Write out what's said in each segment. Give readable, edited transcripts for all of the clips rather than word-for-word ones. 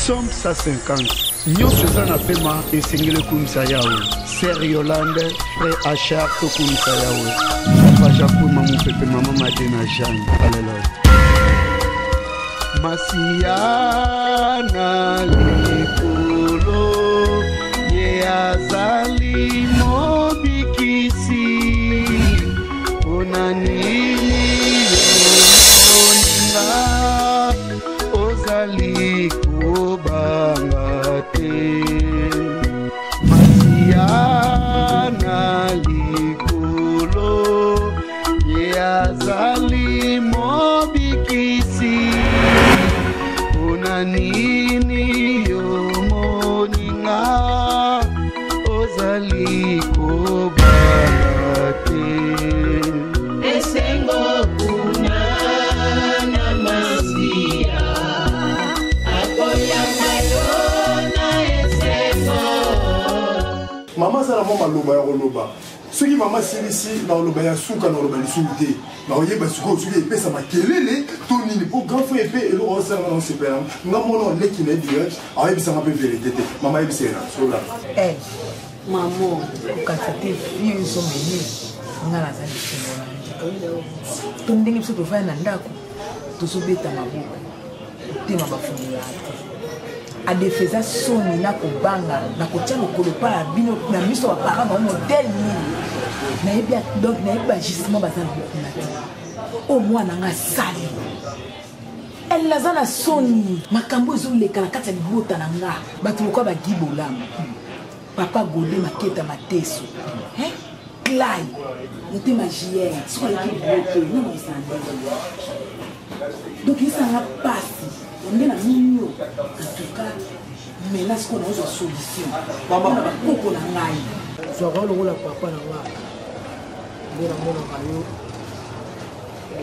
Psaume 150 nyonso eza na pema esengeli ekumisa yawe ser yolande frère achar tokumisa yawe papa jacques mamupepe mama madena jeanne aleluya masiya na likolo ye azali mobikisi mpona nini yomoninga ozali kobanga te masiya na likolo ye azali mobikisi mpona nini yo moninga ozali kobanga te esengo kuna na masiya akoyamba yo na esengo mama aza na mwa maloba ya koloba soki mama asilisi na koloba ya suka na koloba lisusu te nakoyeba sikoyo soki epesa makelele to nini mpo grand frère mpe eloko aosalanga na osepela nga mona oleki na ye direct ayebisanga mpe verité te mama ayebisa ye na sola eh, mamo kokanisa te vie ezomene nga naza lisengo na to ndenge biso tovandi na ndako tozobeta maboko motema bafungolaka te adefe eza soni na kobanga na kotia lokolo pa ya bino na miso ya baparent bango modele nini nayebi donc nayebi bagisement baza na kuna te oyo mwana nga asali elle aza na soni makambo ezoleka na kati ya libota na nga bato lokola bagi bolamu papa gode maketa mateso clay motema jr soki alaki boto nano osala ndenge donc esanga mpasi nde namoni yo en tout cas mela sikoyo naozwa solution mpona bakoko na ngai zwaka yo lokola papa na nga nde namonaka yo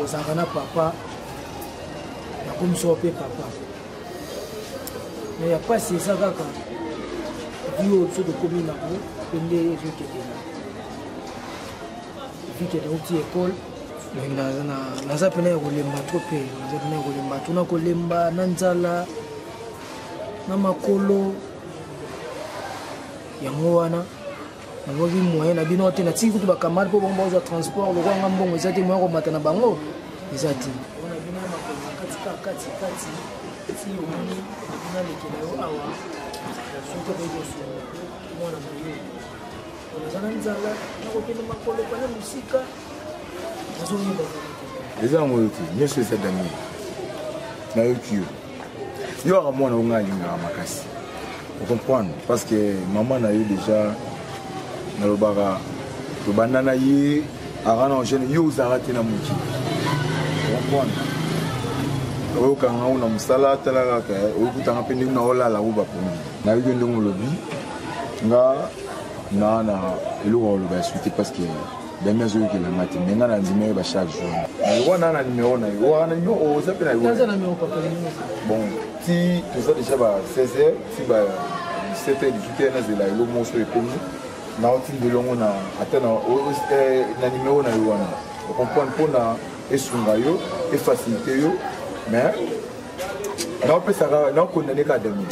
ozalaka na papa nakomisa yo mpe papa me ya mpasi eza kaka vi oyo biso tokomi nango mpe nde ezokendela vike nauti ekole donc naza mpena ya kolemba trop mpe naza mpena ya kolemba to na kolemba na nzala na makolo yango wana naboki moyen na bino te natiki kutu bacamarade mpo bango bazwa transport lokola nga mbongo eza te moyen komata na bango eza te wana bino ya makolo na kati kaka kati kati ti omoni nalekela yo awa soki okoki kosunga mwana na yo naza na nzala nakokende makolo pana mosika nazoyeba eza yango yo te nyonso eza damien nayoki yo yo aka mwana onga alingaka makasi ocomprendre parce que mama na yo déjà nalobaka tobanda na ye aka na jeune yo ozalaka te na mokili ocomprendre oyokanga ngo na mosala tala kaka oyokutanga mpe ndenge naolala o bapongi nayoki yo ndenge olobi nga na na eloko ya koloba ya suite parce que dami azoyokela nga te me nga na ndima ye bacharge wana wana na numero na yo wana numero oza mpe na yo bon ti toza déjà ba 16 heures ti ba 17 heures 18 heures nazela elo moso ekomi naotindela yango na ata na numero na yo wana ocomprendre mpona esunga yo efacilite yo mais naopesaka naokondane kaka dami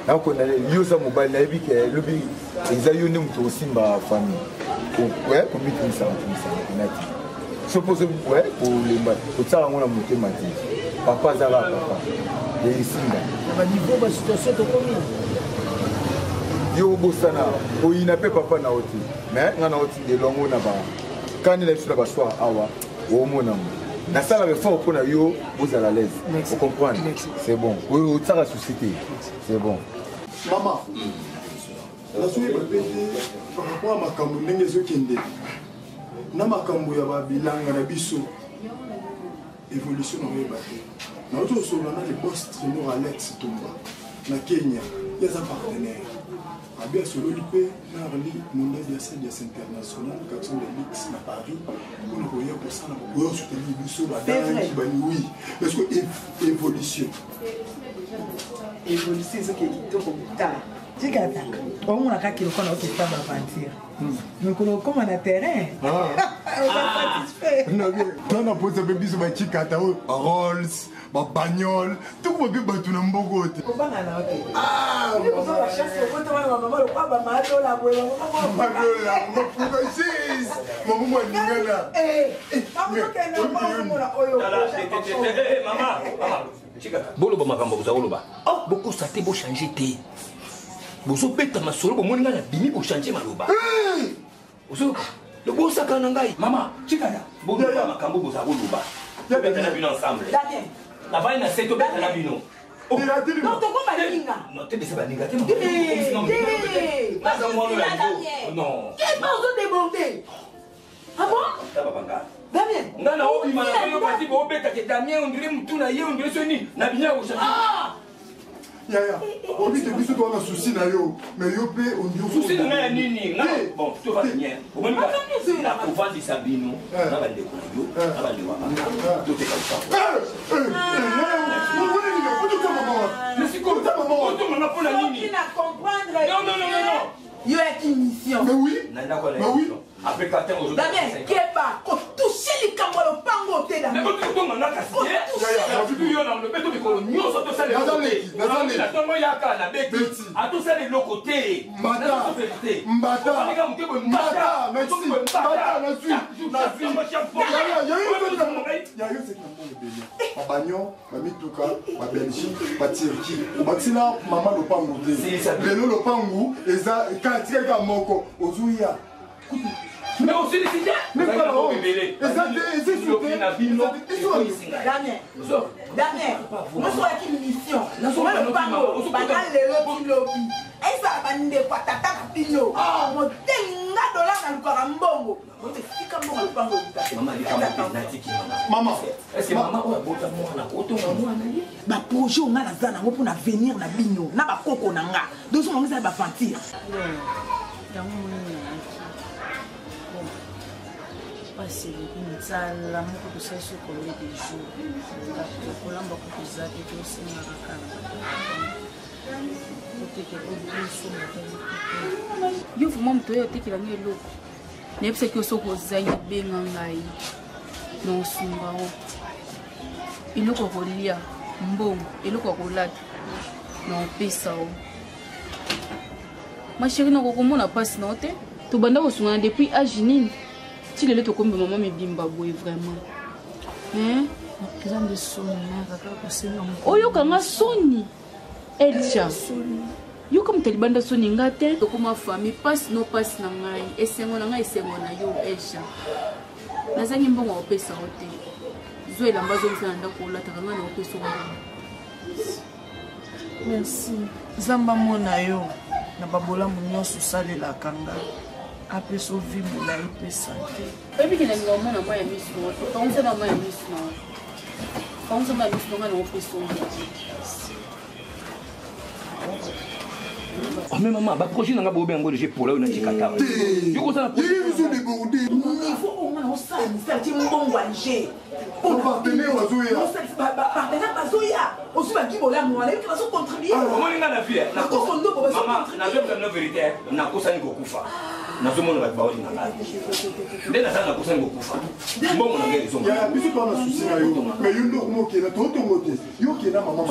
nakondane yo oza mobali nayebi ke lobi eza yo nde moto osimba famille komitumisaka tumisaka mpena te soki ozo kolemba kotiaka yango na motema te papa aza kaka papa esimba na baniveau basituation tokomi yo obosana oyina mpe papa na yo te mais ngai na otindela yango na bakani na biso na basoir awa omona ngo nasalaka effort mpo na yo bozala l'aise ocomprendre c'est bon oyo otiaka souci te c'est bon mama nazoyeba mpe te par rapport ya makambo ndenge ezokende na makambo ya babilanga na biso évolution nakoyeba te nauti kosolola na le boss trinor alex tumba na kenya ye aza partenaire Abi asololi mpe na Arly Mondabi ya Sadias International quartier de luxe na Paris mpona koya kosala koya soutenir biso badangi bani oui parce que évolution évolution ezoke kitoko kotala jikata omona kaka lokola okesa baventure mikolo okoma na terrain ah. To na posa mpe biso bachikata oyo rolls babagnole tokoma mpe bato na mboka oyo te. Madola mafuka jis mama mwalingana. Boloba makambo boza koloba, bokosa te, bochange te, bozobeta masolo, bomoni ngai nabimi, bochange maloba, ozoyoka lobosaka na ngai. Mama tikala, boloba makambo boza koloba, tobeta na bino ensemble. Navandi na se, tobeta na bino. Tebesa baninga te, naza mwana ya non. Ozodéborde. Ah bon? Damien. Nga na obima na yo kasi bobetake Damien, ondire mutu na ye, ondire so nini na binya kochange. Yaya, obi te, biso towana souci na yo, mais yo mpe ondi souci na ngai ya nini? Bon, tovanda bien, omoni nakovandisa bino na bandeko na yo na bandeko ya banga, toteka lupango. Otomanga mpona nini? Non, non, non, non. Yo yaki mission. Mais oui. Na ndako na Mais oui. Après carton aujourd'hui. Damien, keba kotouche likambo ya lopango te. Damien kasi yo na lobeto mikolo nyonso tosala eloko yaka na beti, atosala eloko te. Mbata mbata mbata, merci mbata, nazwi nazwi. Yayo seki na mbongo ebele, babanyo, bamituka, babelgique, baturquie, obakisila mama lopango te. Lelo lopangu eza tikali kaka moko, ozuya. Mais osilisi te. Eza te, eza su te. Damien, Damien, nyonso oyaki mission oma lopango, banda lelo ti lobi ezala bandeko ya tata na bino motenga dolar nalukaka mbongo esika mbongo lopango. Mama. Mama oyo abota mwana, otonga mwana ye. Baprojet oyo nga naza nango mpona avenir na bino na bakoko na nga, dozonga ngo eza baventure. Yango monini nayaki, bon, mpasi eleki, nzala moko tosali so combien de jours, ndako kolamba kutu eza te, tosengaka kaka na bato totekela obiso moto. Yo vraiment, moto oyo otekelanga eloko, nayebisaki yo soki ozangi, benga ngai na osunga o eloko ya kolia, mbongo, eloko ya kolata na opesa o. Ma chérie, nakokomona mpasi na yo te. Tobanda kosungana depuis age nini ti lelo tokomi bamama mibimba boye, vraiment. Eza nde soni, nayaka kaka kosenga. Oyokanga soni, Elcha, yoka moto alibanda soni nga te. Tokoma famille, mpasi no mpasi na ngai, esengo na ngai esengo na yo. Elcha, nazangi mbongo opesa yo te, zwa elamba, azongisa na ndako, olataka, ngai na opesa mbongo. Merci, Nzambe amona yo na babolamu nyonso osalelaka nga, apesa ovi molai mpe sante. Oyebi ke nalinga omona mai ya miso na yo, pangusa mai ya miso na yo, pangusa mai ya miso na ngai, na opesa mbongo. Oh, mais maman, baprojet nanga boyobe yango deja epola oyo natika ta yo kozala. Biso débordé. Niveau oyo nga na osala misala ti mbongo anje. Partenaire bazoya. Partenaire bazoya, ozwi baki bolamu wana, yoki bazocontribue. Omoni nga na vie. Nakoso ndoko. Mama, nazoyebisa bino vérité, nakosani kokufa, nazomona bato baolinga ngai nde nazala, nakosani kokufa, mbongo na ngai ezonga. Yaya, biso towana souci na yo, mais yo nde okomokenda totongo te, yo okenda mama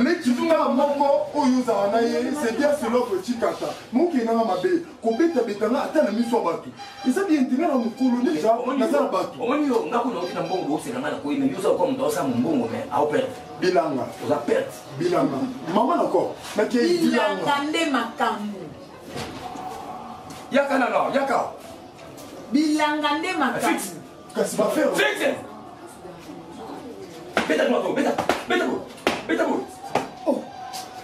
leki nga moko oyo ozala na ye, c'est bien selon Chikata mokendanga mabe kobetabetanga ata na miso ya bato, eza bien te. Nga na mokolo deja naza na bato. Omoni yo, nga kuna oki na mbongo, bosela nga na koyina yo, oza okwa moto aosala mombongo, mais aoperdre. Bilanga. Oza perte. Bilanga, mama nako nakei bilanga. Bilanga nde makambo. Yaka nano, yaka. Bilanga nde makambo. Kasi bafere. Fixe, beta to, beta, beta bo, beta bo. Oh,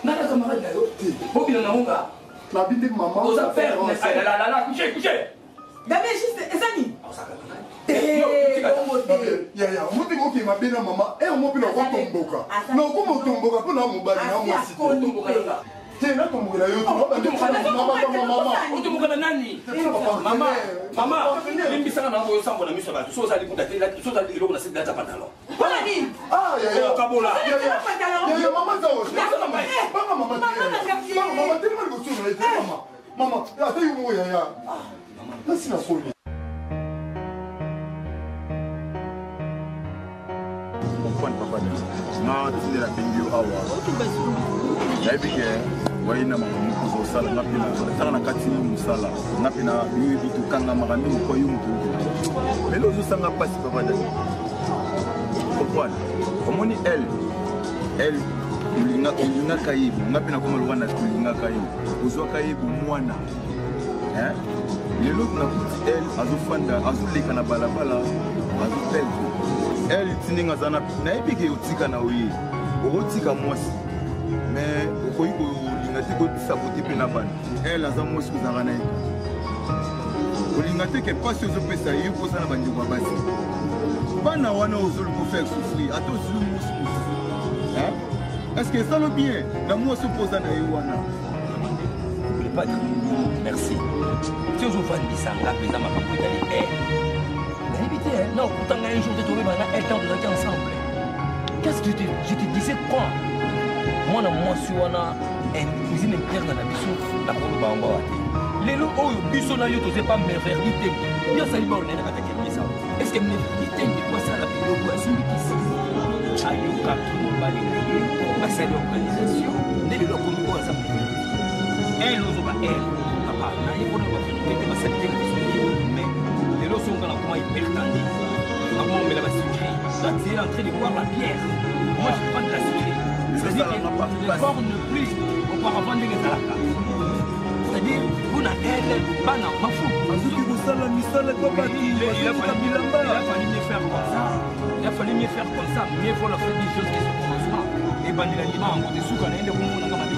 nga na camarade na yo, bobina na ngo nga. Nabi nde mama. Oza perte, la la la, couche, couche. Damien, juste eza nini? Yaya, omoteki okei mabe na mama ere mo mpe nakotomboka, nakoma otomboka mpo na mobali na mwasi te, natombokela yo. Mama, otomboka na nani? Mama, mama, limbisanga na oyo osambo na miso ya bato. So ozali kuta te, so ozali eloko na se, lata pantalon. Mpona nini? Okabola. Yaya, mama za banga, mama te, mama telema liboso na ye te, mama, mama, ata yo moko yaya, nasi na soni. awa nayebi ke waye na makambo moko ozosala nga mpe nazalaka na kati mosala nga mpe na yoyebi tokangamaka mingi mpo yo moto lelo ozosanga mpasi papa dani comprendre omoni elle elle olingaka ye nga mpe nakoma lokola na tolingaka ye ozwaka ye bomwana lelo nakuti elle azofanda azoleka na balabala azopelve elle ti ndenge aza nayebi ke otika na oye okotika mwasi mais okoki kolinga te kosabote mpe na bana elle aza mwasi ozalaka na ye kolinga te ke mpasi ozopesa ye mpo oza na bandeko ya basi bana wana ozoluka ofaire souffrir ata ozwi mwasi mosusu est ce que esalo bien na mwasi mpo oza na ye wana Le padre, merci. Ti ozofandisa nga mpenza makambo etali air. Nayebi te, na okuta ngai un jour te toyeba na air ntango tozalaki ensemble. Qu'est-ce que je te disais quoi? Mwana mwasi wana cuisine interne na biso nakoloba yango awa te. Lelo oyo biso na yo toza pa merverdi te. Yo asali ba onene kata kelmesa. Est-ce que merverdi te nde asala biloko asimbi kisi? Ayokaki mobali na ye basali organisation nde lelo akomi oyo aza merverdi. Elle ozoba elle papa na ye mpona baverité te basali te na biso te mais lelo songa nakoma hypertendu nakoma omela basucré toi tu es en train de boire la bière moi je prends de la sucré c'est-à-dire que le corps ne plus auparavant ndenge ezalaka c'est-à-dire mpona elle bana mafu azoki kosala misala pa bato bilamba il a fallu mieux faire comme ça il a fallu mieux faire comme ça mieux vaut la fin des choses que ce commencement ebandela ndima yango te suka na ye nde komonaka mabe.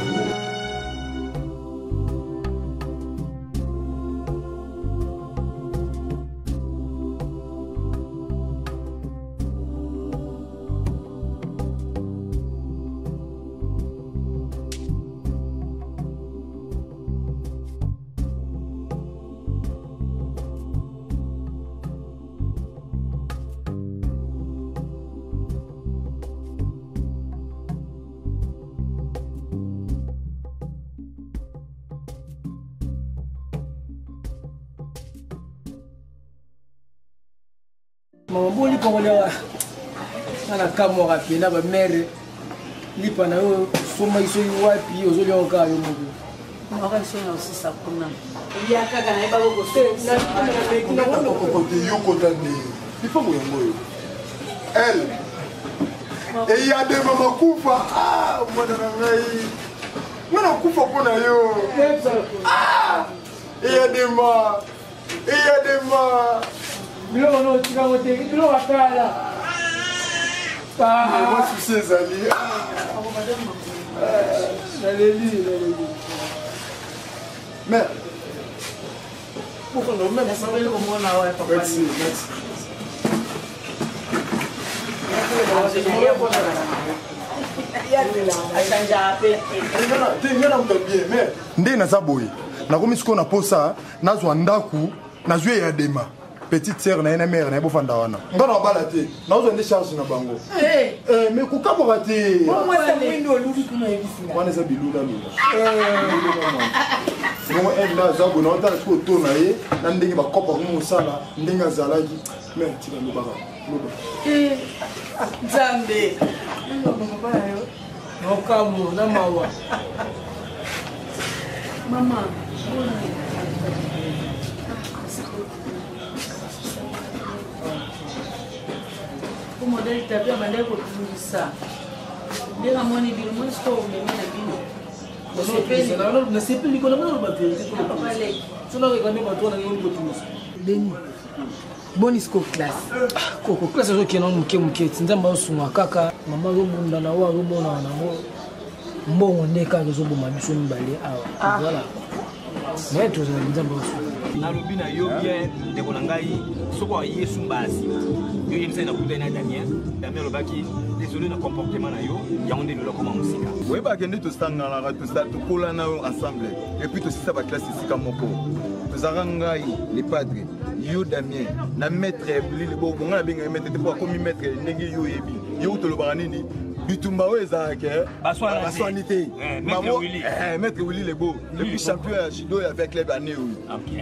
Mama bo lipa kolia nga na kamwaka mpena bamere lipa na yo osomaki soki wapi ozolia ngo kaka yo moko. Yokota nde lipango yango oyo el eyadema makufa mwana na ngai nga nakufa mpo na yo eyadema eyadema biloko no otikango te biloko akala mwa susi ezali. Naleli naleli. Mais merci, merci. Te nga na moto bien mais nde naza boye nakomi sikoyo na posa nazwa ndako nazwi eyadema petite sœur na ye na mare na ye bofanda wana nga na bala te nazwa nde charge na bango mais kokamwaka te wana eza bilula lula bongo ende aza boye naotala sikoyo to na ye na ndenge bakopa komi mosala ndenge azalaki mais tika lobaka loba. Nzambe. Nokambo na mawa. Mama, po modele tapi abandaki kotungisa ndenge amoni bino moni sikoyo omemi na bino. Nasepeli likolo mona loba verité so narekame bato wana ngoni kotungisa. Beni boni siko classe? Koko classe ezokenda moke moke ti nzambe azosunga kaka mama azobunda na oyo azomonana nango mbongo nde kaka ezoboma biso mibale awa. Voilà, mais tozala nzambe azosunga. Nalobi na yo bien ndeko na ngai soki aye sumba ya nsima yo yebisai nakutani na Damien. Damien alobaki désolé na comportement na yo yango nde lelo akoma mosika. Oyebaka nde tosanganaka tokola na yo ensemble et puis tosisa baklasse esika moko tozalaka ngai le padre yo Damien na maître lili bongo ngai nabengaki maître te mpo akomi maître ndenge yo oyebi yo tolobaka nini bitumba oyo ezalaka baswani te maître Willi Lebo et puis champion ya judo ya avec club année oyo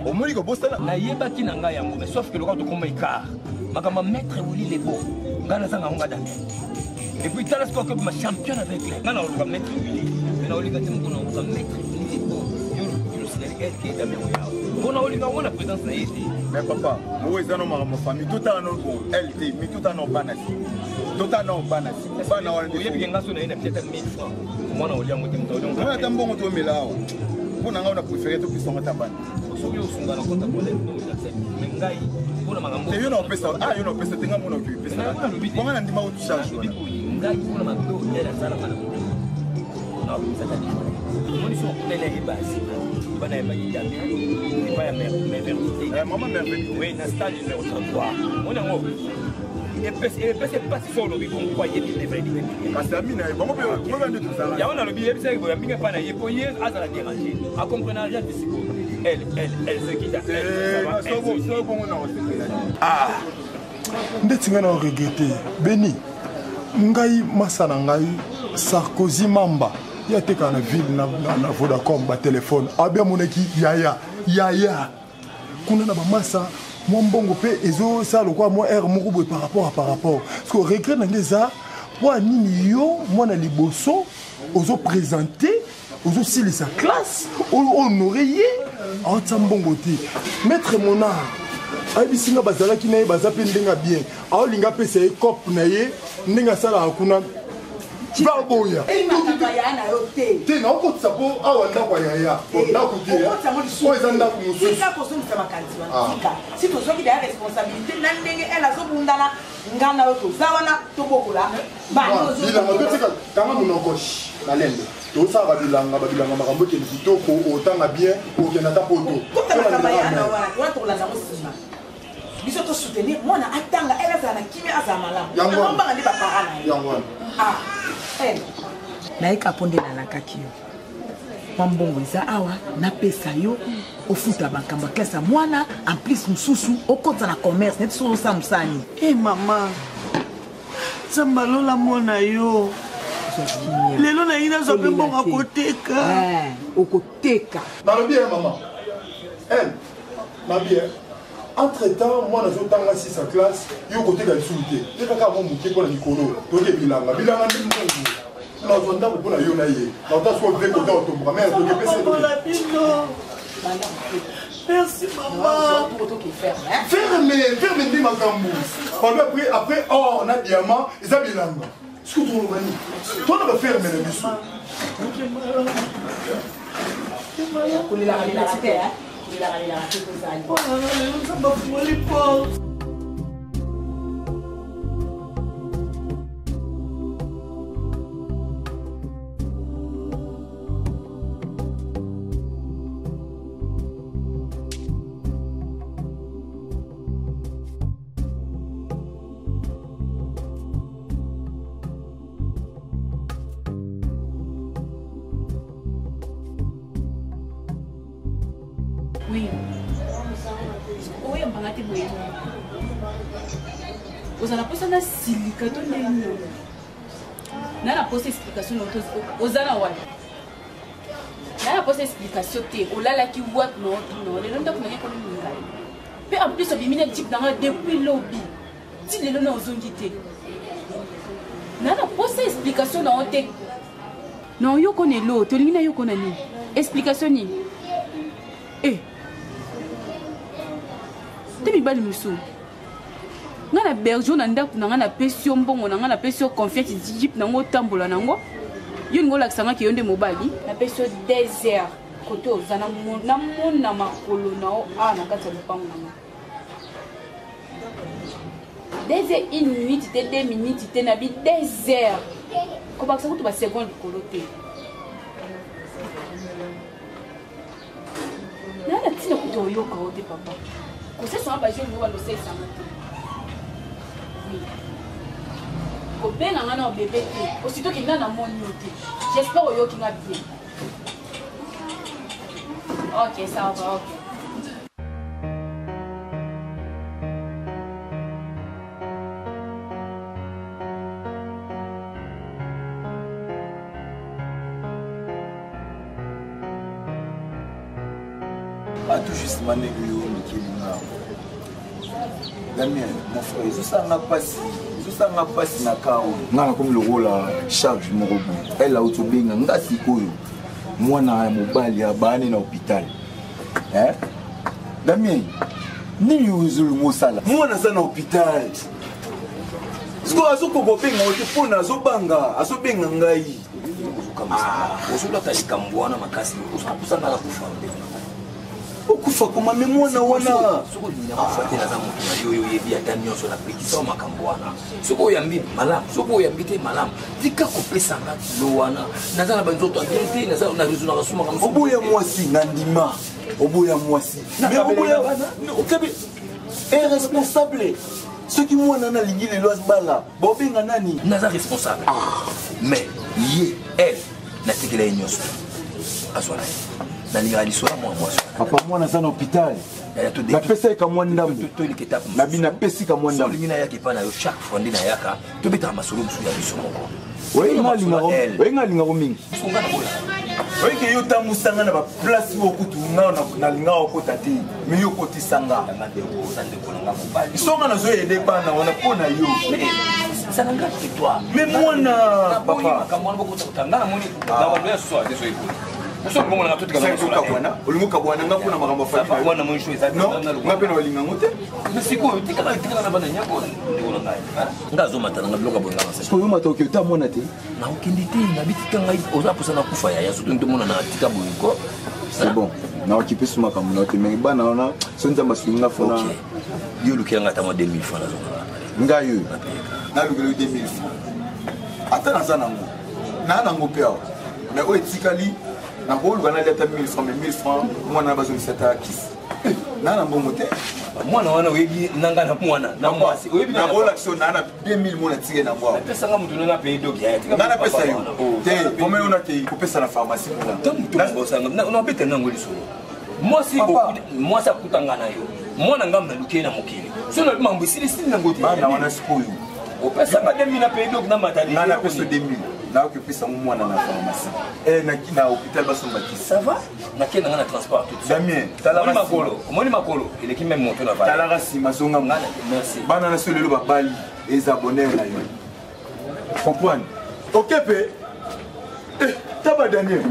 omoni kobosana. Nayebaki na ngai yango mais sauf que lokola tokoma écart makambo ya maître Willi Lebo ngai nazanga yango nga Damien. Et puis tala sikoyo akobima champion avec les nga na oluka maître wili me na olinga te moko na oluka maître wili te po yo sinali elke damien oyawa mpo na olinga ngo na présence na ye te. Mais papa, oyo eza no makambo famille, totala no bon elle te, mais totala no bana si. Totala no bana si. Bana wana oyebi ke nga so na ye na pesi ata 1000 francs. Mwana olia ngo te moto olia ngo. Mwana ata mbongo tomela awa. Mpo na ngai na préféré topesa ngo ata bana. Soki osunga na compte ya problème j'accepte. Mais ngai mpo na makambo. Te yo na opesa, ah yo na opesa te ngai mona oki opesa. Bonga na ndima otu charge wana. Ngai mpo na mabe oyo ngai nasalaka na motema. Na obimisa ata dix omoni soki okutani na ye basi bana ya bakitami epai ya merveille mama merveille oui na stade numéro 33 omoni yango epesi epasi so olobi bongo po ayebi merveille kasi ami na ye bango mpe oyo nde tozala yango nalobi yebisaki boye ambinga epai na ye mpo ye azala dérange acomprena rien te sikoyo elle elle elle se kita bongo na kosepela. Ah, ndeti ngai na regrete beni ngai masa na ngai Sarkozy Mamba ye atekaka na ville na Vodacom batelefone abi amonaki yaya yaya kuna na bamasa mwa mbongo mpe ezosala lokola mwa aire moko boye par rapport à par rapport parce que regret na ngai eza mpo ya nini yo mwana liboso ozopresente ozosilisa classe honore ye aotia mbongo te. Maître Monard ayebisi nga bazalaki na ye baza mpe ndenge ya bien, aolinga apesa ye cope na ye ndenge asalaka kuna baboya te. Naokotisa mpo awa ndako ya yaya, ndako te, oyo eza ndako mosusu. Kozongisa makanisi wana, tika. Si tozwaki daya responsabilité na ndenge ele azobundana, nga na yo toza wana tobokola. Bilanga totika, kanga monoko malembe, tosala babilanga babilanga, makambo ekende kitoko, otanga bien, okende ata poto. Wana tokolanda yango nsima. Biso tosoutenir mwana atanga, ele azala na kimia, azala malamu, ambanga nde bapara na ye. Yango wana. Nayeka mpo nde nalakaki yo mwa mbongo eza awa, napesa yo ofuta makambo ya klase ya mwana, en plus mosusu okotisa na commerce neti soki osala mosala nini. E mama, Nzambe alola mwana yo. Lelo nayi nazwa mpe mbongo ya koteka. Okoteka. Nalobi ye mama nabi entre temps mwana azotanga sisa classe, yo koteka lisusu te, te kaka mwa moke mpo na mikolo toke bilanga bilanga nde mbongo nazwa ndako mpo na yo na ye nauta siko ve kota otomboka me toke pesa. Merci maman. Ferme, ferme nde makambo. Pardon, après après or na diamant eza bilanga. Soki toloba nini? Tona ba ferme na biso. Kolelaka lelaka te, kolelaka lelaka te, tozali. Nzambe afungoli porte. Oui. Oyambanga te boye, ozala mposa na silika to ndenge nini? Na na posa explication na oza na wapi? Na na posa explication te. Olalaki wapi? Na otuna lelo ndako na ye komi ngai mpe en plus obimi na jeep nanga depuis lobi ti lelo na ozongi te. Na na posa explication na yo te. Na oyoko na elo tolingi na yoko na nini? Explication nini? E te mibali mosusu ngai na berger na ndako na ngai, napesi yo mbongo na ngai, napesi yo confiance, jeep nango otambola nango, yo ningo olakisa ngai ke yo nde mobali. Napesi yo 2 heures kote oza, namona makolo na yo awa na kati ya lopango na ngai. 2 heures, une minute te, 2 minutes te, nabi 2 heures, kobakisa kutu baseconde likolo te. Naa na ntina kutu oyoka yo te papa, kosesanga bajeune oyo balosaisanga te, kobenga nga na bebe te, aussitôt ke nga namoni yo te. J'espère oyoki nga bien. Ok, ça va, ok. Ah, tout justement ndenge yo omikeli nga Damien, mon frère, ezosala nga mpasi. Ezosala nga mpasi na ka oyo. Nga nakomi lokola charge moko boye. Elle auti obenga nga sikoyo. Mwana ya mobali abani na hôpital. Hein? Damien, nini ozolinga osala? Mwana aza na hôpital. Sikoyo azokoka kobenga yo te mpo na azobanga, azobenga ngai. Ozolata likambo wana makasi, ozopusa nga na kufa ndeko na ngai. Okufa koma me mwana wana. Soki olingi nakufa te, naza moto na yo, oyo oyebi ata nyonso, napekisa yo makambo wana. Soki oyambi malamu, soki oyambi te malamu, tika kopesa nga kilo wana. Naza na banzoto ya bien te, naza na raisonnaka su makambo. Oboya mwasi na ndima, oboya mwasi. Mais oboya okabi irresponsable. Soki mwana na alingi lelo abala, bobenga nani? Naza responsable. Mais ye, elle, natikela ye nyonso. Azwa na ye. Nalingaka lisolo ya mwana mwasi. Papa, mwana aza na hôpital. Napesa ye kamwa ndambo. Nabi napesi kamwa ndambo. Olingi nayaka epai na yo chaque fois nde nayaka, tobetaka masolo mosusu ya biso moko. Oye nga alingako mingi. Oyeke yo otambusanga na baplace oyo kutu nga nalingaka okota te, me yo okotisa nga. So nga nazoyede bana wana mpo na yo. Me mwana papa. Olingi okabwana nga mpona makambo nga mpe na olinga yango te. Sikoyo tikala tikala na bana nyako ndeko na ngai. Nga azomata na nga biloko ya boye nga. Sikoyo omata oke ota mwana te. Nakokende te, nabi tika ngai oza mposa nakufa yaya soki ntomona na tika boye ko. C'est bon. Na okipe su makambo na yo te, mais bana wana so Nzambe asungi nga fona. Yo olukela nga ata mwa 2000 francs nazonga. Ngai oyo nalukela yo 2000 francs. Ata naza nango. Na nango mpe awa. Mais oyo etikali nakoluka nalia ata 1000 francs, mais 1000 francs mwana bazongisa ata kisi. Na na mbongo te. Mwana wana oyebi na nga na mwana na mwasi oyebi na nakolakisa yo na na 2000 mwana tike na mbwa. Napesa nga moto na paye doki ya tika. Nga napesa yo. Te, pomelo yo nakei kopesa na pharmacie kuna. Ntango moto bosanga nabeta nango lisolo. Mwasi mwasi akuta nga na yo. Mwana nga naluki ye na mokili. Soki na mambo esili sili nango te. Bana wana sikoyo. Opesa nga 2000 na paye doki na matali. Nga napesa 2000. Nayoki opesa ngo mwana na pharmacie. Eh na na hôpital basomba kisi. Ça va? Nakende nga na transport tout. Damien, talaka makolo. Omoni makolo eleki même moto na valeur. Talaka nsima zonga nga. Merci. Bana na so lelo babali eza bonheur na yo. Comprendre? Ok pe. Eh, taba Daniel.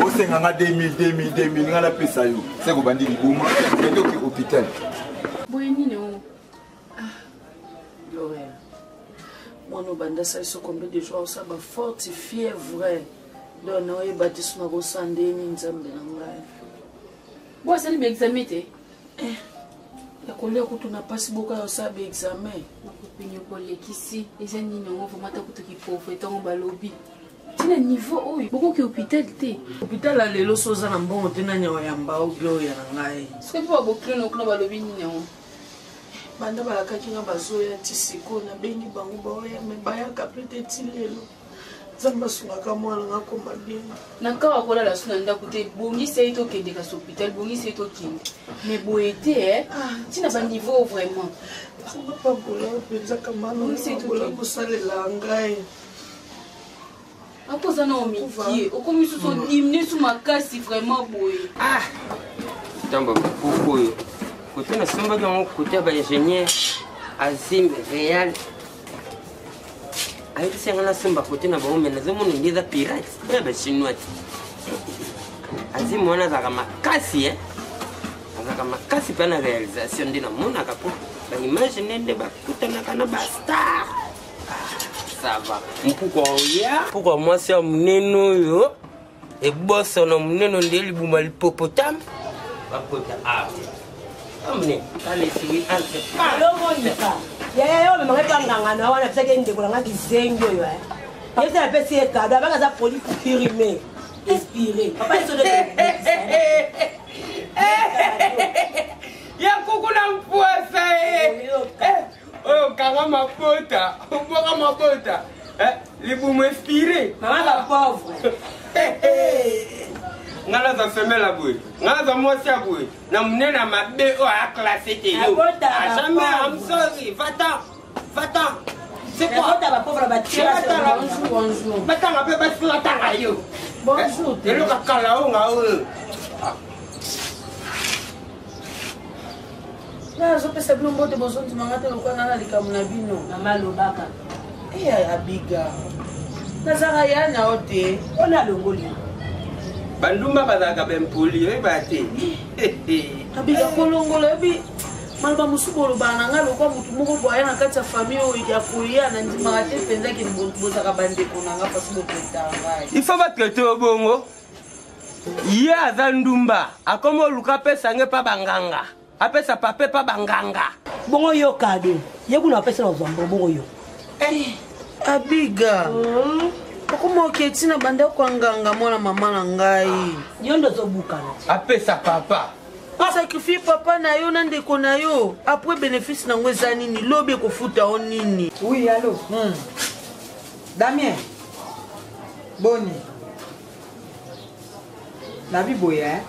Osenga nga 2000 2000 2000 nga napesa yo. Se kobandi liboma, kende oke hôpital. Boye nini o? Gloria. Mwana obanda asali so combien de jours osala ba forte fièvre. Donc naoyeba te so nakosala ndenge nini Nzambe na ngai. Bo asali ba examen te? Ya kolia kutu na pasi boka ya osala ba examen. Nakopini kolekisi eza nini yango vraiment ata kutu kipauvre ntango balobi. Tina niveau oyo bokoki hôpital te. Hôpital ya lelo so oza na mbongo te nani oyamba o Gloria na ngai. Soki mpo babokilo kuna balobi nini yango? Banda balakaki nga bazoya ti sikoyo nabengi bango baoya me bayaka pe te ti lelo. Nzambe asungaka mwana nga akoma bien. Na nkawa kolala su na ndako te, bongisa ye tokende kasi hôpital, bongisa ye tokende. Mais boye te, eh? Tina ba niveau vraiment. Nzambe apambola mpenza kamano bola kosalela ngai. Akoza na omikie, okomi susu odimne su makasi vraiment boye. Ah! Ntango bakuku oyo kote nasombaki yango kote ya baingénieur azim real ayebisi yanga nasomba kote na bango me nazomona nde eza pirate oyo ya bachinois te azim wana azalaka makasi e azalaka makasi mpe na réalisation nde namonaka mpo baimage nde nde bakutanaka na bastar ça va mpuku oya mpuku ya mwasi ya monene oyo ebosono monene nde libuma lipopotame bakota awa amne alesili entre alomonika yaya yo omemaka epa nganga na wana apesaki ye ndeko na nga kizengi oyo yebisa napesi ye kado abanga aza produit pirime expiré papa esodo ya kuku na mpwasa ye oyo kanga mabota obwaka mabota libumu expiré mama ba pauvre nga naza femelle ya boye nga naza mwasi ya boye na monene ya mabe oyo aya classe te yo jamais I'm sorry va-t'en va-t'en c'est quoi batanga mpe basi batanga yo eloko kala oyo nga oyo. Nga nazopesa bino mbote bozondima nga te lokola nga na likambo na bino. Mama lobaka. Eh abiga. Nazaka ya na yo te. Ona alongoli. Bandumba bazalaka bempoli oyeba te. Abiga kolongola yebi maloba mosusu bolobaka na ngai lokola motu moko boye na kati ya famille oyo ya koya na ndimaka te mpenza ke bozalaka bandeko na ngai fasi botraitaka ngai. Il faut batraite yo bongo. Ye aza ndumba akoma oluka apesa nge pa banganga apesa pape pa banganga. Bongo yo kado ye kuna apesa na ozwa mbongo bongo yo. Eh, abiga okoma oketi na bandako ya nganga mwana mama na ngai. Yo nde ozobukana. Apesa papa. Osakrifie papa na yo na ndeko na yo après bénéfice nango eza nini lobi ekofuta yo nini. Oui, allo. Damien. Boni. Nabi boye hein.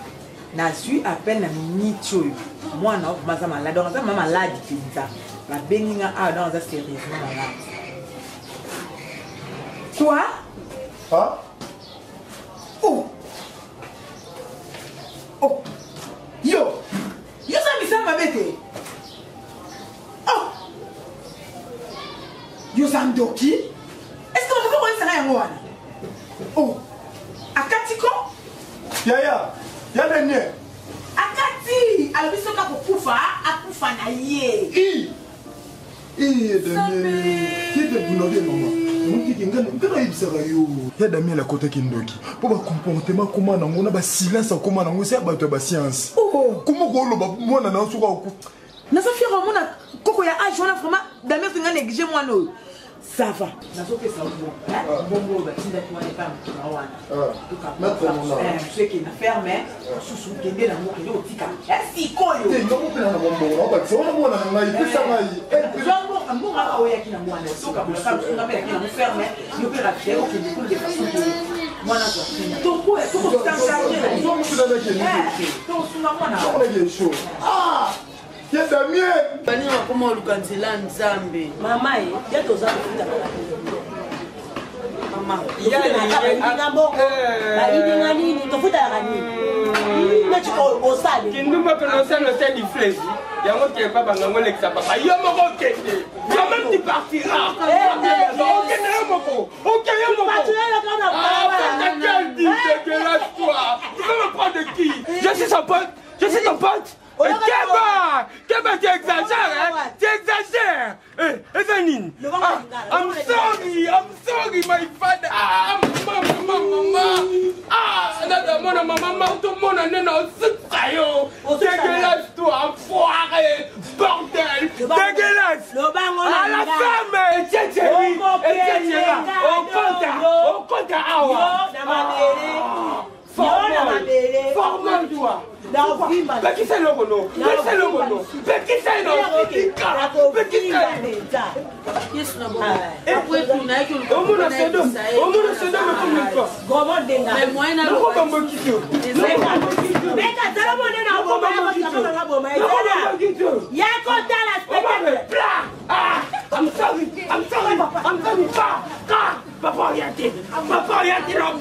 Nazui appel na minute oyo. Mwana oyo vraiment aza malade. Donc aza vraiment malade penza. Babengi nga awa donc aza sérieusement malade. Quoi? Ah? Oh. Oh. Yo. Yo za misala mabe te. Oh. Yo za ndoki? Est-ce que bakoki koyebisa nga yango wana? Oh. Akati ko? Yaya, ya nani? Akati, alobi soki akokufa, akufa na ye. I. I Damien. Kete bunobe mama. Mutiki nga nga nayebisaka yo. Ya Damien akotaki ndoki. Po ba comportement koma nango na ba silence akoma nango c'est bato ya ba science. Oh. Koma koloba mwana na soki akufa. Naza fier omona koko ya age wana vraiment Damien osinga néglige mwana oyo. Ça va. Nazopesa yo mbongo. Mbongo oyo batindaki wana epai ya moto na wana. Soki na ferme mosusu kende nango kende kotika sikoyo. Te ngango mpe na mbongo na obakisa wana mwana na ngai pesa ngai. Zwa mbongo mbongo wana oyaki nango wana soka bolaka mosusu nga mpe naki nango ferme yo mpe rafie okende kuna de façon que mwana azwa kimia. Tokoya tokosangaje tokosunga mwana. Ah! Ye Damien! Baninga bakoma oluka nzela ya Nzambe. Mama ye, ye toza kofuta Mama. Tofutalaka mbongo, bayibi nga nini, tofutalaka nini? Neti osali. Kindumba pe nosala ose diflesi. Yango kepa bangango olekisa papa. Yo moko okende. Toi-même tu partiras. Okende yo moko. Okende yo moko. Ah, ta gueule dit dégueulasse toi. Tu veux me prendre de qui? Je suis son pote. Je suis ton pote. Keba! Keba, tu exagères, hein? Tu exagères! Eh, Evanine! Ah, I'm sorry, I'm sorry, my father! Ah, maman, maman, maman! Ah, nada, mona, maman, marteau, mona, nena, yo! Dégueulasse, toi, enfoiré! Bordel! Dégueulasse! À la femme! Tchétchéri! Tchétchéra! Au compte, au compte, awa! Formal, toi! Pekisa eloko no pekisa eloko no pekisa eloko pekisa Yesu na bongo. Après tunayaki omona sodome omona sodome comme une fois Mais moyen na nakobambokito yakotala spectacle I'm sorry, I'm sorry, I'm sorry, pa, ka, papa orienté, papa orienté, non,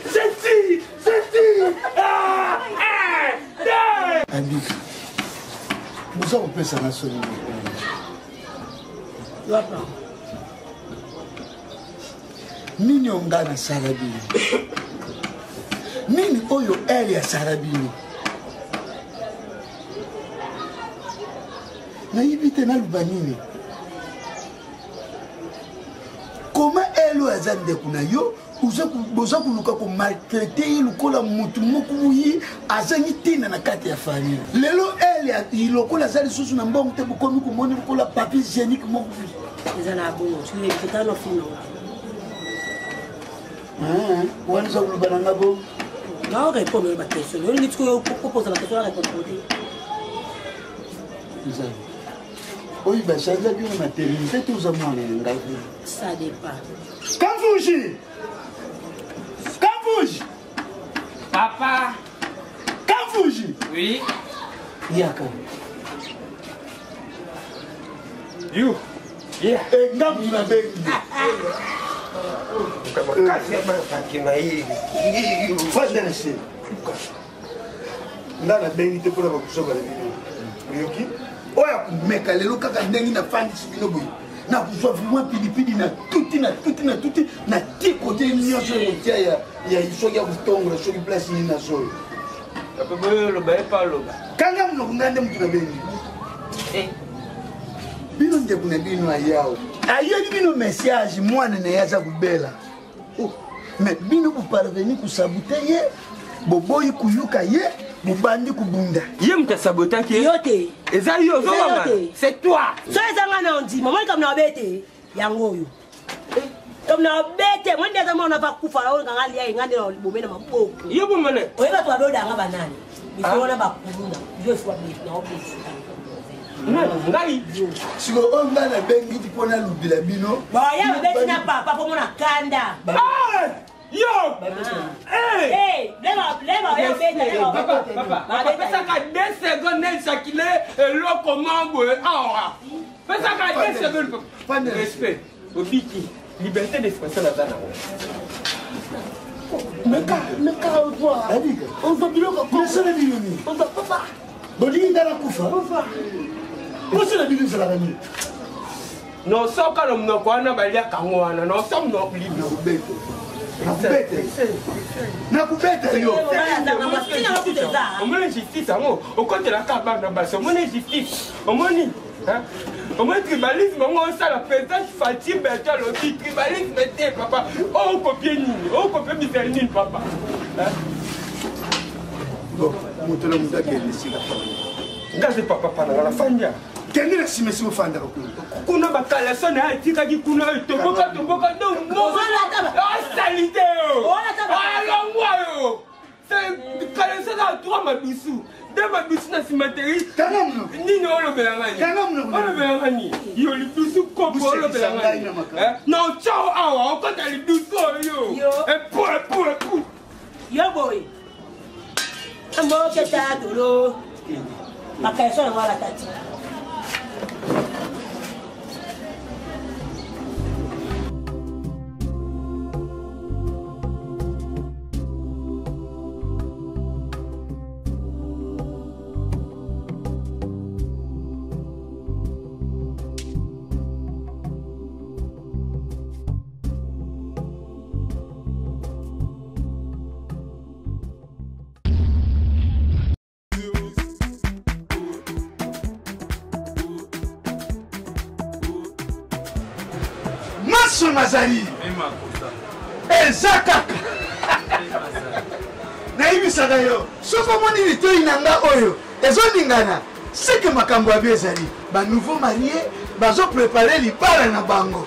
c'est si, c'est si, ah, un, deux. Abi, boza kopesa nga soni wapa nini oyo ngai nasala bino nini oyo ele asala bino nayebi te naloba nini koma ele oyo aza ndeko na yo boza koluka komaltraite ye lokola motu moko boye azangi ntina na kati ya famille lelo ele lokola aza lisusu na mbongo te bokomi komoni lokola papier hygiénique moko eza na bongo totano fino wana eza koloba na nga bo nao répondre oyo baquestion olingi tikoyo opoza baquestion na répondre te nzambe oyo bachanza bino maternité te oza mwana na ngai ça dépend Kamfuji Kamfuji Papa Kamfuji Oui Yaka You Yeah Eh, ngambu na bengi Fanda na se nga nabengi te mpona bakusoba na bino. Oyoki oyo akomeka lelo kaka ndenge nafandisi bino boye, nakozwa vraiment pilipili na tuti na tuti na tuti na ti kote nyonso ekotia ya soki ya kotongola soki place nini na solo. Kanga monoko, ngai nde motu nabengi bino. Ndeko na bino ayawo ayebi bino message, mwana na ye aza kobela. Oh, mais bino boparveni kosabute ye, boboyi koyoka ye, bobandi kobunda. Ye moto asabotaki yo te. Eza yo ozowanga, c'est toi. So eza nga na ondima moi likambo na babe te, yango oyo likambo na babe te. Moi nde aza mwana vakufa oyo nganga lia ye, nga nde na bome na maboko. Yo bomane oye bato babodanga banani ifo wana bakuluna yo ifo na obeti. Ngai sikoyo oyo ngai nabengi ti mpo nalobela bino. Boya babeti na papa mpo mona kanda. Yo pesaka 2 secondes nelshakile eloko moko boye awa, pesaka 2 secondes, respect obiki liberté d'expression naza nango. Meka meka, ozwa ozwa biloko nasala bino nini? Ozwa papa. Bolingi ngai nakufa? Poso na bino ezalaka nini? Nosoka na monoko wana baliaka yango wana, noso monoko libre. Nakubete, nakubete, nakubete yo. Omoni justice yango okotelaka bana basi, omoni justice, omoni omoni tribalisme yango osala. Président Fati Beto alobi tribalisme te. Papa, okopie nini? Okopie bizali nini, papa? Bon, moto na moto akende esika. Nga ze papa pana na fandia. Kende na nsima esi ofandaka kuna. Kuna bakalaso na ye atikaki kuna oyo toboka toboka asalite yo alongwa yo kalaso eza trois madusu de madusu na nsima teri nini. Olobela ngani? Olobela ngani? Yo lidusu kopo olobela ngani na otao awa okota lidusu oyo epu epu epu. Yo boye amboketa tolo bakaeso yango alata tika. Maso nazali eza kaka nayebisaka yo, soki omoni litoi na nga oyo ezoningana, seke makambo ya bio ezali. Banouveau marie bazoprepare libala na bango,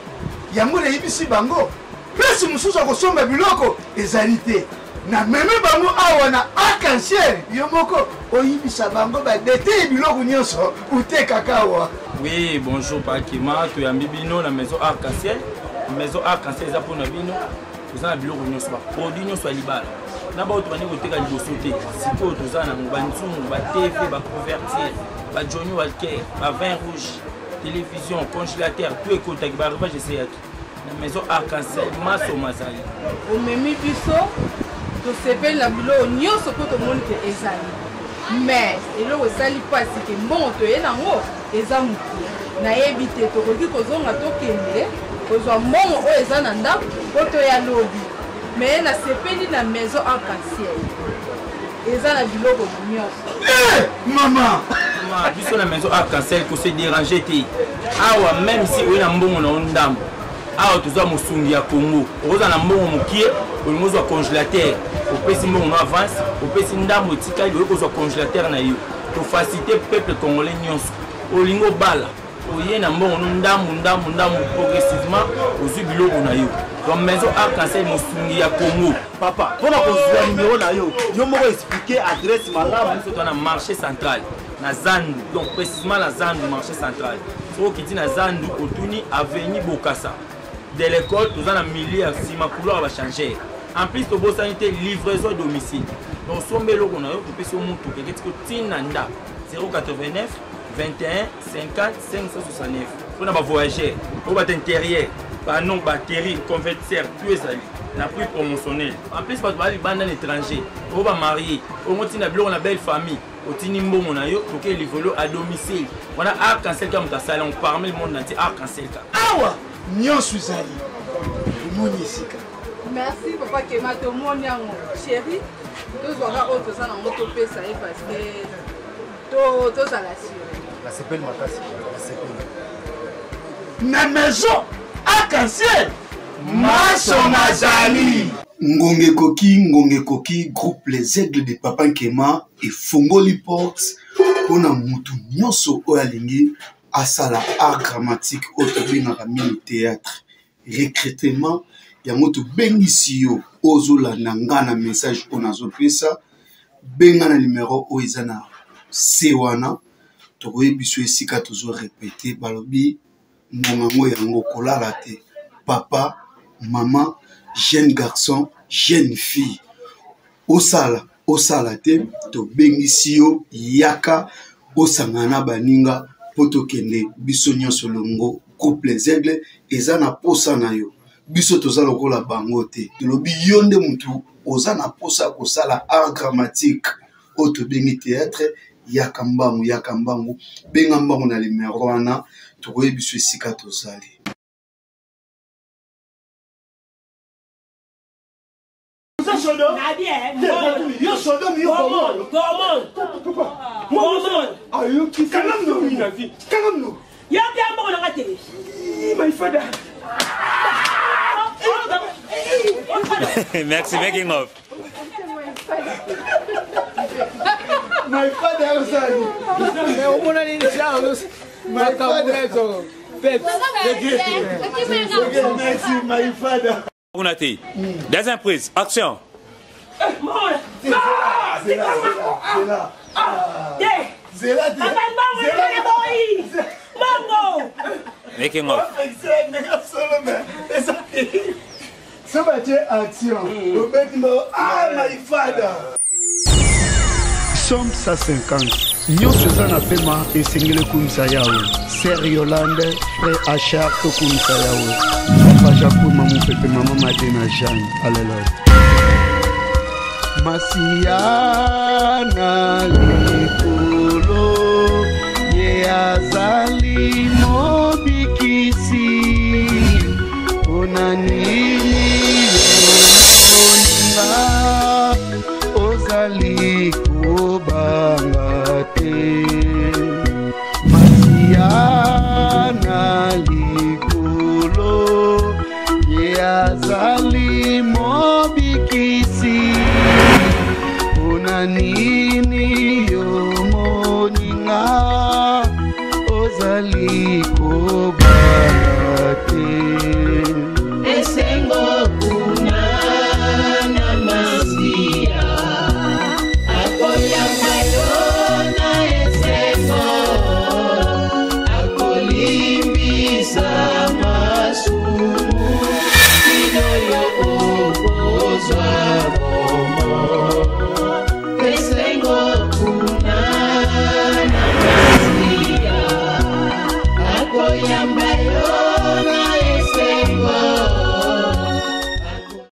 yango nayebisi bango place mosusu akosomba biloko ezali te. Namemi bango awa na Arc-en-Ciel. Yo moko oyibisa bango badete biloko nyonso otekaka awa. Oui, bonjour Pakima, toyambi bino na maison Arc-en-Ciel. Maison Arc-en-Ciel eza mpona bino. Toza na biloko nyonso, baproduit nyonso ya libala na baoyo tobandi koteka liboso te. Sikoyo toza nango banzungu, batv, bacouverture, bajohnny Walker, bavin rouge, télévision, congélateur, tout ekotaki, barivage eseyaki na maison Arc-en-Ciel. Maso mazali. Omemi biso, tosepeli na biloko nyonso mpo tomoni ke ezali, mais eloko esali mpasi ke mbongo toye nango eza moke. Nayebi te, tokoki kozonga tokende kozwa mbongo oyo eza na ndako mpo toya lobi. Mais nasepeli na maison Arc-en-Ciel, eza na biloko nyonso. Mama. Mama, biso na maison Arc-en-Ciel kose déranger te awa. Même si oye na mbongo na yo ndambo, awa tozwa mosungi ya Congo. Okozala na mbongo mokie, olingi ozwa congélateur, opesi mbongo na avance, opesi ndambo etikali, oye kozwa congélateur na yo. Tofacilité peuple congolais nyonso. Olingi obala, oye na mbongo no ndambu ndambu ndambu, progressivement ozwi biloko na yo. Donc maison Arc-en-Ciel, mosungi ya Congo. Papa, mpona kozwa nimero na yo, yo moko explike adresse malamu. Biso toza na marché central na Zandu, donc précisément na Zandu marché central. Soki okiti na Zandu, otuni avenue Bokasa de l'école, toza na milieu ya nsima couloir ya bachangere. En plus tobosani te livraison domicile, donc somba eloko na yo, topesi yo motuka eketi kotina ndako. 089 21 50 569 mpona bavoyageur oyo bato intérieur, banon batterie, convertisseur, tout ezali na prix promotionnel. En plus bato baa libanda na étranger oyo bamarie, oyo ntina biloko na belle famille. Otindi mbongo na yo, toke livolo à domicile. Wana arc en ciel ka moto asali yango parmi le monde entier, arc en ciel ka. Awa nyonso ezali omoni esika. Merci papa Kema, tomoni yango. Chérie, tozwaka oyo toza nango topesa ye parce que tozala sur. Nasepeli makasi, nasepeli. Na maison arc-en-ciel, maso mazali. Ngonga ekoki, ngonga ekoki, groupe Les Aigles de Papa Nkema efongoli porte mpo na mutu nyonso oyo alingi asala art dramatique oyo tobengaka mini théâtre. Recrutement yango tobengisi yo ozolanda nga na message oyo nazopesa, benga na numero oyo eza na se wana, tokoyebi biso esika tozo répéter. Balobi ngonga ngo yango kolala te, papa, mama, jeune garçon, jeune fille, osala osala te, tobengisi yo, yaka osangana na baninga mpo tokende biso nyonso longo. Groupe Les Aigles eza na posa na yo, biso toza lokola bango te. Tolobi yo nde mutu oza na posa ya kosala art dramatique oyo tobengi théâtre, yaka mbangu, yaka mbangu, benga mbangu na numero wana, tokoyebi biso esika tozali. Yo Sodome, yo Gomorrhe. Ayoki kanga mnoki na vie, kanga mnoki. Yo mpe mbongo na nga te. My father. Merci, making of. My father osali. Omona nini? My father. Merci, my father. Kuna te. Deuxième prise, action. Zela, zela, zela. Zela te. Mbongo. Making of. So batie action, obeti mbo, ah, my father. Psaume 150. Nyonso eza na pema, esengeli ekumisa Yawe. Sœur Yolande, frère Achard, tokumisa Yawe. Papa Jacques, Mamu Pepe, Mama Madena, Jeanne. Alléluia. Masiya na likolo, ye azali.